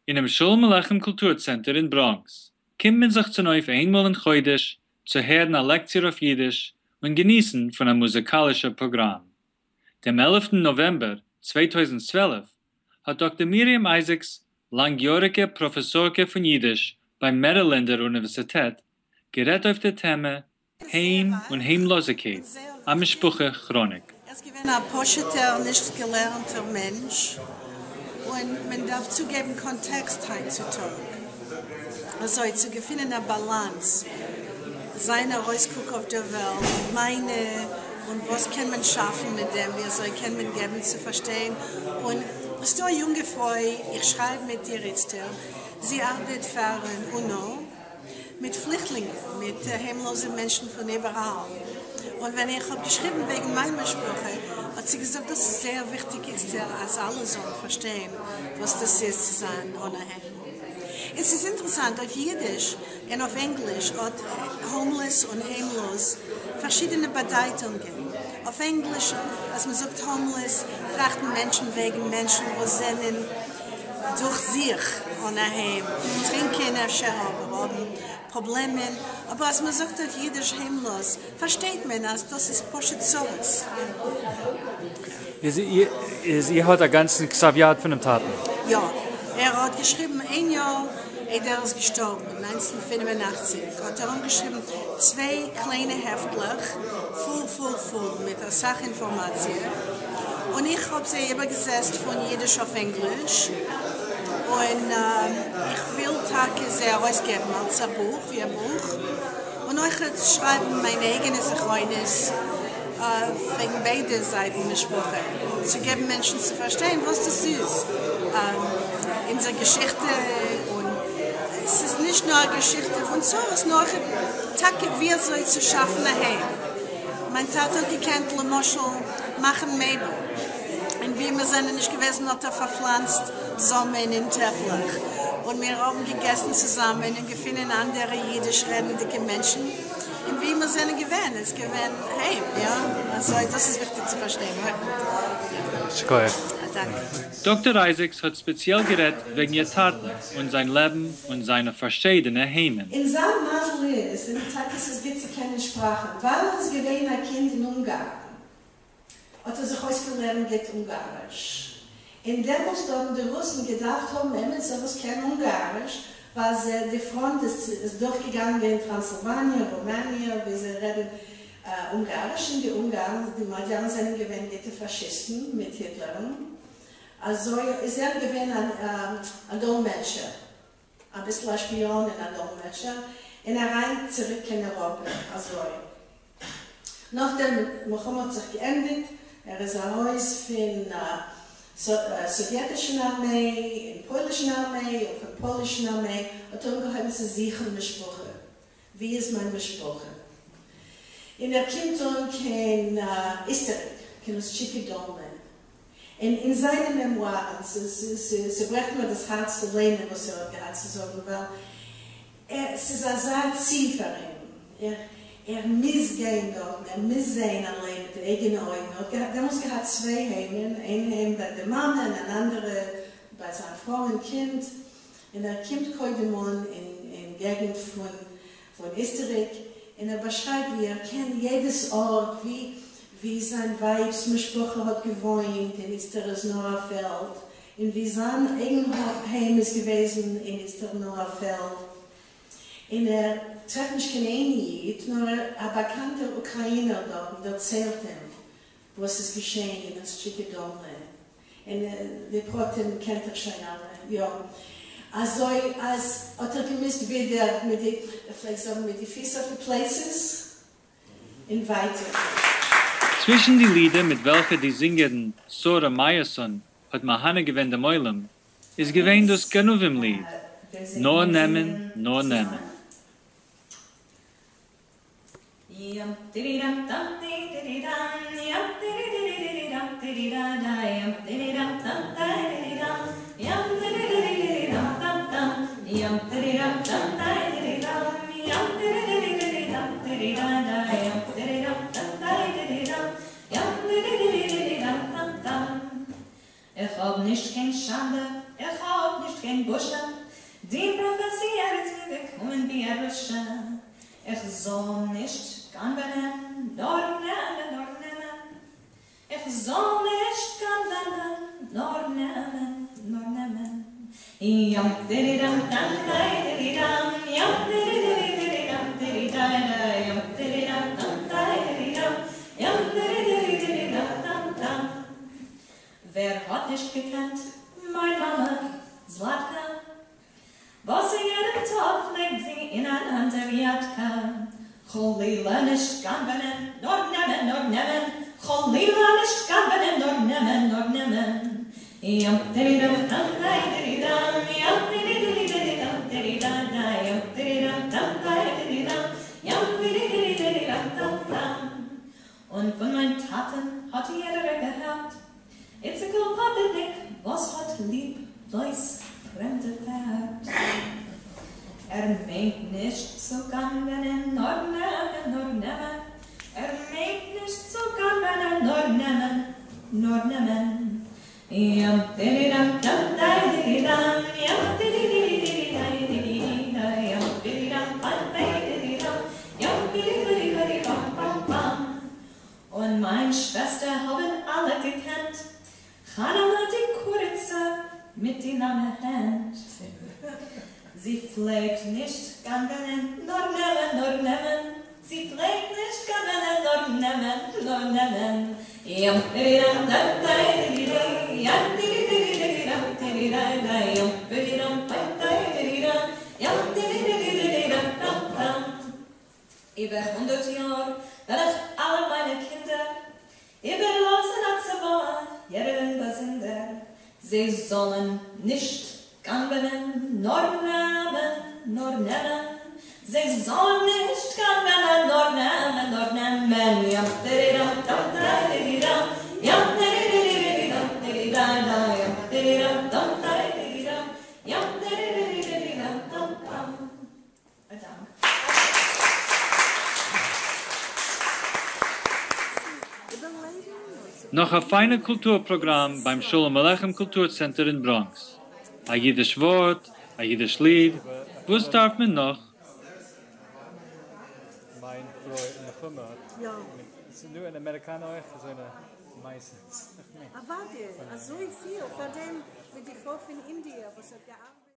אינעם שלום עליכם קולטור צענטער אין בראנקס קומט מען זיך צונויף איינמאל אין חודש צו הערן א לעקציע אויף אידיש און געניסן פון א מוזיקאלישער פראגראם. דעם עלפטן נאוועמבער 2012 האט דאקטער מרים אייזיקס, לאנגיאריגע פראפעסארקע פון אידיש ביים מערילענדער אוניווערסיטעט, גערעדט אויף דער טעמע זייער היים און רייך און היימלאזיקייט, זייער א וויכטיג. משפחה כראניק. ער איז געווען א פשוט'ער נישט געלערנטער מענטש, און מען דארף צוגעבן קאנטעקסט היינט צו טאג, אזוי צו געפינען א באלאנס, זיין ארויסקוק אויף דער וועלט, מיינע, און וואס קען מען שאפן מיט דעם, ווי אזוי קען מען געבן צו פארשטיין, און ס'דא א יונגע פרוי, איך שרייב מיט איר איצטער, זי ארבעט פארן אונא, מיט פליכטלינגען, מיט היימלאזע מענטשן פון איבעראל, און ווען איך האב געשריבן וועגן מיין משפחה האט זי געזאגט דאס איז זייער וויכטיג איצטער אז אלע זאלן פארשטיין וואס דאס איז צו זיין אן א היים. און ס'איז אינטערעסאנט, אויף אידיש און אויף ענגליש האט homeless און היימלאז פארשידענע באדייטונגען. אויף ענגליש אז מ'זאגט homeless טראכטן מענטשן וועגן מענטשן וואס זענען דורך זיך אן א היים, טרינקען אפשר אבער האבן פראבלעמען, אבער אז מען זאגט אויף אידיש היימלאז פארשטייט מען אז דאס איז פשוט צרות. איז איר האט א גאנצן כתב יד פונעם טאטן? יא, ער האט געשריבן איין יאר איידער ער איז געשטארבן, אין 1985 האט ער אנגעשריבן צוויי קליינע העפטלעך פול פול פול מיט אסאך אינפארמאציע, און איך האב זיי איבערגעזעצט פון אידיש אויף ענגליש, און איך וויל טאקע זיי ארויסגעבן אלס א בוך, ווי א בוך, און אויכעט שרייבן מיינע אייגענע זכרונות וועגן ביידע זייטן משפחה, צו געבן מענטשן צו פארשטיין וואס דאס איז אונזער געשיכטע, און ס'איז נישט נאר א געשיכטע פון צרות, נאר אויכעט טאקע ווי אזוי צו שאפן א היים. מיין טאטע האט געקענט למשל מאכן מעבל, און ווי מיר זענען נישט געוועזן האט ער פארפלאנצט זאמען אין טעפלעך, און מיר האבן געגעסן צוזאמען און געפינען אנדערע אידיש רעדנדיגע מענטשן, און ווי מיר זענען געווען איז געווען היים, יא, אזוי דאס איז וויכטיג צו פארשטיין. שכוח. א דאנק. דאקטער אייזיקס האט ספעציעל גערעדט וועגן איר טאטן און זיין לעבן און זיינע פארשיידענע היימען. און זיין מזל איז, און טאקע ס'איז גוט צו קענען שפראכן, ווייל ער איז געווען א קינד אין אונגארן האט ער זיך אויסגעלערנט גוט אונגאריש, און דעמאלסט האבן די רוסן געדארפט האבן עמיצער וואס קען אונגאריש, ווייל זיי די פראנט איז דורכגעגאנגען אין טראנסילוואניע, רומעניע, ווי זיי רעדן אונגאריש, און די אונגארן, די מאדיארן זענען געווען גוטע פאשיסטן מיט היטלערן, אזוי איז ער געווען א דאלמעטשער, אביסל א שפיאן און א דאלמעטשער, און אריין צוריק קיין אירופע, אזוי נאך דער מלחמה האט זיך געענדיגט, ער איז ארויס פון סאוויעטישן ארמעי אין פוילישן ארמעי, און פון פוילישן ארמעי האט ער אנגעהויבן צו זוכן משפחה, ווי איז מיין משפחה? און ער קומט אן קיין איסטעריק, קיין אוסטשיקע דאלנע, און אין זיינע מעמוארן, ס'ברעכט מיר דאס הארץ צו ליינען וואס ער האט געהאט צו זאגן, ווייל ס'איז אזא צי פאר אים, ער מוז גיין דארטן, ער מוז זען אליין מיט די אייגענע אויגן, ער האט דעמאלס געהאט צוויי היימען, איין היים ביי די מאמע און אן אנדערע ביי זיין פרוי און קינד, און ער קומט קודם אן אין געגנט פון איסטעריק, און ער באשרייבט ווי ער קען יעדעס ארט ווי ווי זיין ווייב'ס משפחה האט געוואוינט, און איצטער איז נאר א פעלד, און ווי זיין אייגן היים איז געוועזן, און איצטער נאר א פעלד. און ער טרעפט נישט קיין איין איד, נאר א באקאנטער אוקראינער דארטן דערציילט אים וואס איז געשעהן אין אוסטשיקע-דאלנע, און די פרטים קענט איר שוין אלע, יא. אזוי אז האט ער געמוזט ווידער מיט די, ער פלעגט זאגן מיט די פיס אויף די פלייצעס, און ווייטער. צווישן די לידער מיט וועלכע די זינגערין שרה מייערסאן האט מהנה געווען דעם עולם, איז געווען דאס גנבים ליד, נאר נעמען, נאר נעמען. איך האב נישט קיין שאלה. איך האָב נישט קיין בושה. די פּראָפֿעסיע איז מיר געקומען בירושה. איך זאָל נישט גנבֿענען, נאָר נעמען, נאָר נעמען. איך זאָל נישט גנבֿענען, נאָר נעמען, נאָר נעמען. ים דירי-דאַם דאַם דיי-דירי-דאַם, ים דירי-דירי-דירי-דאַם דירי-דיי-דיי, ים דירי-דאַם דאַם דיי-דירי-דאַם, ים דירי-דירי-דירי-דאַם דאַם דאַם. ווער האָט נישט געקענט מײַן מאַמע זלאַטקע? וואָס יעדן טאָג פֿלעגט זי אין אַן אַנדער יאַטקע. חלילה נישט גנבֿענען, נאָר נעמען, נאָר נעמען. חלילה נישט גנבֿענען, נאָר נעמען, נאָר נעמען. ים דירי-דאַם דאַם דיי-דירי-דאַם, ים דירי-דירי-דירי-דאַם דירי-דיי-דיי, ים דירי-דאַם דאַם דיי-דירי-דאַם, ים דירי-דירי-דירי-דאַם דאַם דאַם. און פֿון מײַן טאַטן האָט יעדער געהערט, איציקל פּאָפּעדניק, וואָס האָט ליב בלויז פֿרעמדע פֿערד. ער מיינט נישט צו גנבֿענען, נאָר נעמען, נאָר נעמען. ער מיינט נישט צו גנבֿענען, נאָר נעמען, נאָר נעמען. ים דירי-דאַם דאַם דיי-דירי-דאַם, ים דירי-דירי-דירי-דיי-דירי-דיי, ים דירי-דאַם דאַם דיי-דירי-דאַם, ים דירי-דירי-דירי-באַם-באַם-באַם. און מײַן שוועסטער האָבן אַלע געקענט, חנהלע די קוריצע מיט די לאַנגע הענט. זי פֿלעגט נישט גנבֿענען, נאָר נעמען, נאָר נעמען. זי פֿלעגט נישט גנבֿענען, נאָר נעמען, נאָר נעמען. ים דירי-דאַם דאַם דיי-דירי-דיי, ים דירי-דירי-דירי-דאַם דירי-דיי-דיי, ים דירי-דאַם דאַם דיי-דירי-דאַם, ים דירי-דירי-דירי-דאַם דאַם דאַם. איבער 100 יאָר וועל איך אַלע מײַנע קינדער איבערלאָזן אַ צוואה, יעדערן באַזונדער, זיי זאָלן נישט גנבֿענען, נאָר נעמען, נאָר נעמען. זיי זאָלן נישט גנבֿענען, נאָר נעמען, נאָר נעמען. ים דירי-דאַם דאַם דיי-דירי-דאַם, ים דירי-דירי-דירי-דאַם דירי-דיי-דיי, ים דירי-דאַם דאַם דיי-דירי-דאַם, ים דירי-דירי-דירי-דאַם דאַם דאַם. אַ דאַנק. נאָך אַ פֿײַנע קולטור-פּראָגראַם בײַם שלום-עליכם קולטור-צענטער אין בראָנקס. אַ ייִדיש וואָרט, אַ ייִדיש ליד, וואָס דאַרף מען נאָך? מיין פרוי נחמה האט ס'איז דא אין אמעריקאנע אויך אזוינע מעשות. אוודאי, אזויפיל, פארדעם מיט די פרוי פון אינדיע וואס האט געארבעט.